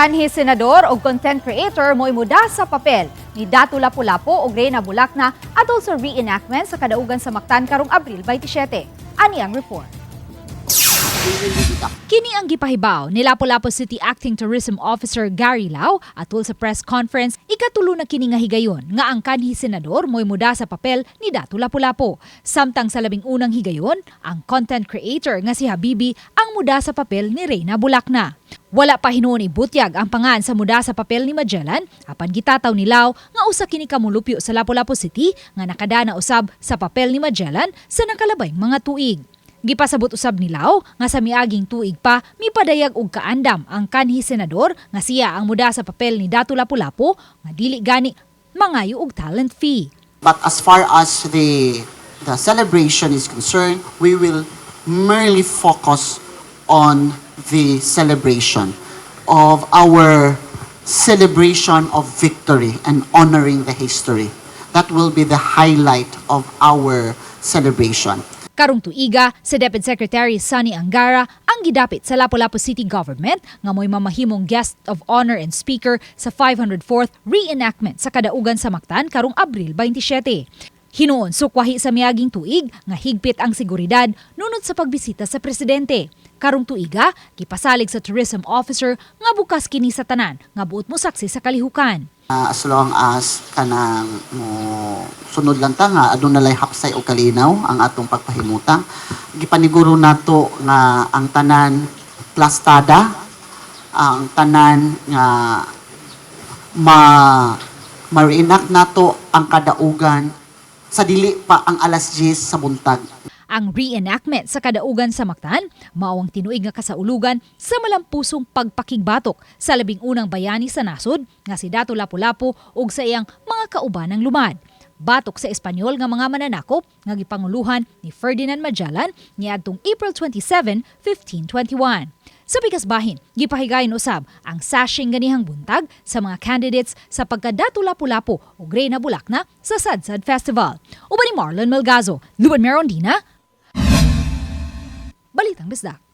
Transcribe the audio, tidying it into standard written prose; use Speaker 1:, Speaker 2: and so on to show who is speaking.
Speaker 1: Kanhi senador og content creator mo'y muda sa papel ni Datu Lapu-Lapu og Reyna Bulakna atol sa reenactment sa kadaugan sa Mactan karong Abril 27. Ani ang report. Kini ang gipahibaw ni Lapu-Lapu City Acting Tourism Officer Gary Lau atol sa press conference. Ikatulo na kini nga higayon nga ang kanhi senador mo'y muda sa papel ni Datu Lapu-Lapu. Samtang sa 11 higayon, ang content creator nga si Habibi ang muda sa papel ni Reyna Bulakna. Wala pa hinuon ibutyag ang pangan sa muda sa papel ni Magellan, apan gitataw ni Lau nga usa kini ka mulupyo sa Lapu-Lapu City nga nakadana usab sa papel ni Magellan sa nakalabay mga tuig. Gipasabot usab ni Lau nga sa miaging tuig pa mipadayag og kaandam ang kanhi senador nga siya ang muda sa papel ni Datu Lapu-Lapu nga dili gani mangayo og talent fee.
Speaker 2: But as far as the celebration is concerned, we will merely focus on the celebration of our celebration of victory and honoring the history. That will be the highlight of our celebration.
Speaker 1: Karong tuiga, si DepEd Secretary Sonny Angara ang gidapit sa Lapu-Lapu City Government nga mo'y mamahimong guest of honor and speaker sa 504th reenactment sa kadaugan sa Mactan karong Abril 27. Hinuon sukwahi sa miaging tuig nga higpit ang seguridad nunod sa pagbisita sa presidente. Karong tuiga, gipasalig sa tourism officer nga bukas kini sa tanan nga buot mosaksi sa kalihukan.
Speaker 2: As long as kanang mo sunod lang ta nga aduna lay hapsay o kalinaw ang atong pagpahimutang, gipaniguro nato nga ang tanan plastada, ang tanan nga ma ma-reenact nato ang kadaugan sa dili pa ang alas 10 sa buntag.
Speaker 1: Ang reenactment sa kadaugan sa Mactan, mao ang tinuig nga kasaulugan sa malampusong pagpakigbatok sa 11 bayani sa nasod nga si Datu Lapu-Lapu ug sa iyang mga kaubanang lumad, batok sa Espanyol nga mga mananakop nga gipanguluhan ni Ferdinand Magellan niadtong April 27, 1521. Sa pikas bahin, gipahigayon usab ang sashing ganihang buntag sa mga candidates sa pagkadatu Lapu-Lapu ug Reyna Bulakna sa Sadsad Festival. Uban ni Marlon Melgazo, Luan Merondina, Balitang Bisdak.